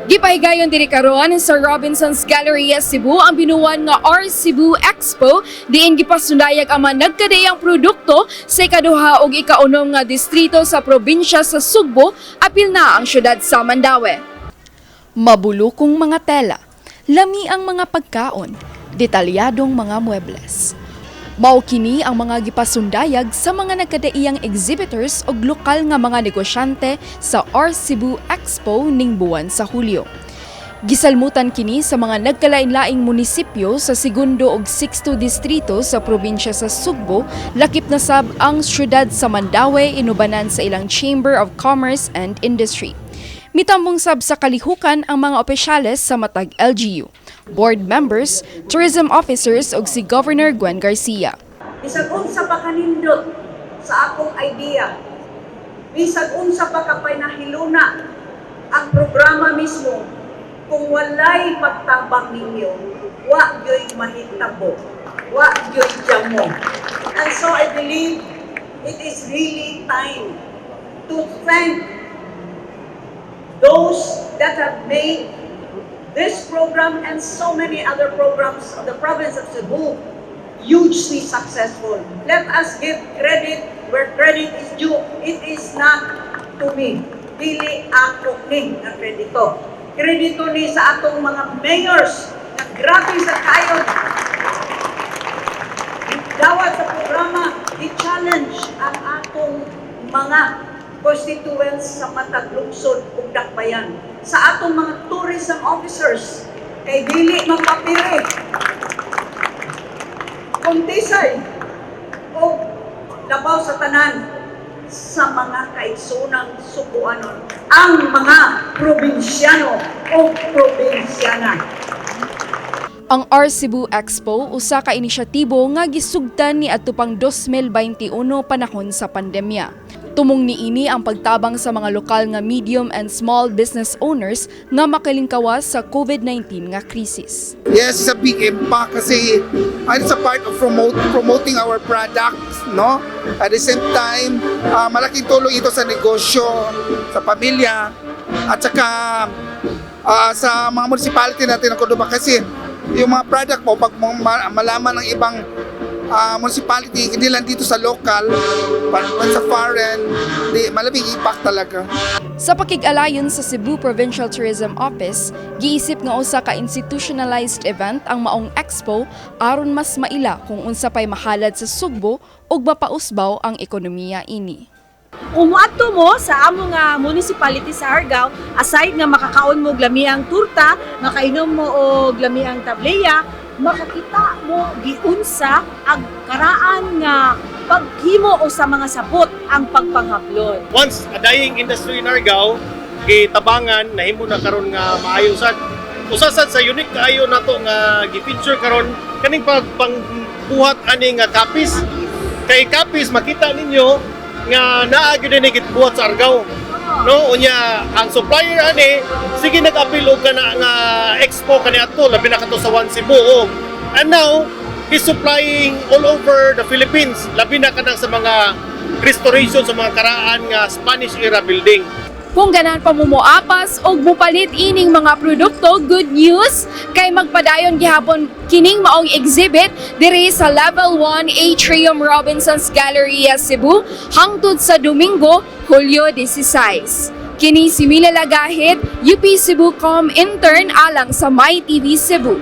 Gipahigayon diri karon sa Robinson's Galleria Cebu ang binuwan nga R Cebu Expo, diin gipasundayag ang mga nagkadaiyang produkto sa ikaduha ug ikaunom nga distrito sa probinsya sa Sugbo, apil na ang syudad sa Mandaue. Mabulukong mga tela, lami ang mga pagkaon, detalyadong mga muebles. Mao kini ang mga gipasundayag sa mga nagkadaiyang exhibitors ug lokal nga mga negosyante sa R Cebu Expo ning buwan sa Hulyo. Gisalmutan kini sa mga nagkalain-laing munisipyo sa segundo ug sixto distrito sa probinsya sa Sugbo, lakip na sab ang syudad sa Mandaue inubanan sa ilang Chamber of Commerce and Industry. Mitambong sab sa kalihukan ang mga opisyales sa matag LGU, board members, tourism officers ug si Governor Gwen Garcia. Bisag unsa pa kanindot sa akong idea, bisag unsa pa ka nahiluna ang programa mismo, kung walay pagtabang ninyo, wa gyoy mahitabo, wa gyoy jamo. And so I believe it is really time to thank those that have made this program and so many other programs of the province of Cebu hugely successful. Let us give credit where credit is due. It is not to me. Dili ako ni nga kredito. Kredito ni sa atong mga mayors na grabe sa kayo. Dawat sa programa, i-challenge ang atong mga constituents sa matag lungsod ug dakbayan. Sa atong mga tourism officers, kay dili magpapiri. Kuntisay o labaw sa tanan sa mga kaigsoonang Sugbuanon, ang mga probinsyano o probinsyana. Ang R Cebu Expo usa ka inisyatibo nga gisugdan ni adto pang 2021, panahon sa pandemya. Tumong niini ang pagtabang sa mga lokal nga medium and small business owners nga makalingkawas sa COVID-19 nga krisis. Yes, it's a big impact kasi it's a part of promoting our products, no? At the same time, malaking tulong ito sa negosyo, sa pamilya, at saka sa mga municipality natin ng Cordova kasi yung mga product mo, pag malaman ng ibang municipality, hindi lang dito sa local, but sa foreign, di, malaking impact talaga. Sa pakig-alayon sa Cebu Provincial Tourism Office, giisip nga usa ka institutionalized event ang maong expo aron mas maila kung unsa pay mahalad sa Sugbo ug mapausbaw ang ekonomiya ini. Kung moadto mo sa amo nga municipality sa Argao, aside nga makakaon mo og lamiang turta, makainom mo og lamiang tableya, makakita mo giunsa ang karaan nga paghimo o sa mga sapot ang pagpanghaplon. Once a dying industry in Argao, gitabangan, nahimo na karon nga maayo sad. Usa sad sa unique kaayo nato nga gi-feature karon kaning pagpangbuhat ani nga kapis. Kay kapis, makita ninyo nga naa gyud ni gitbuhat sa Argao. No, unya ang supplier ani sige nag-apil og kana nga expo kaniadto, labi na kato sa One Cebu. Oh. And now he's supplying all over the Philippines, labi na kanang sa mga restoration sa mga karaan nga Spanish era building. Kung ganahan pa mo moapas og mupalit ining mga produkto, good news kay magpadayon gihapon kining maong exhibit diri sa Level 1 Atrium Robinsons Galleria Cebu hangtod sa Domingo, Hulyo 16. Kini si Mila Lagahit, UP Cebu Com intern, alang sa My TV Cebu.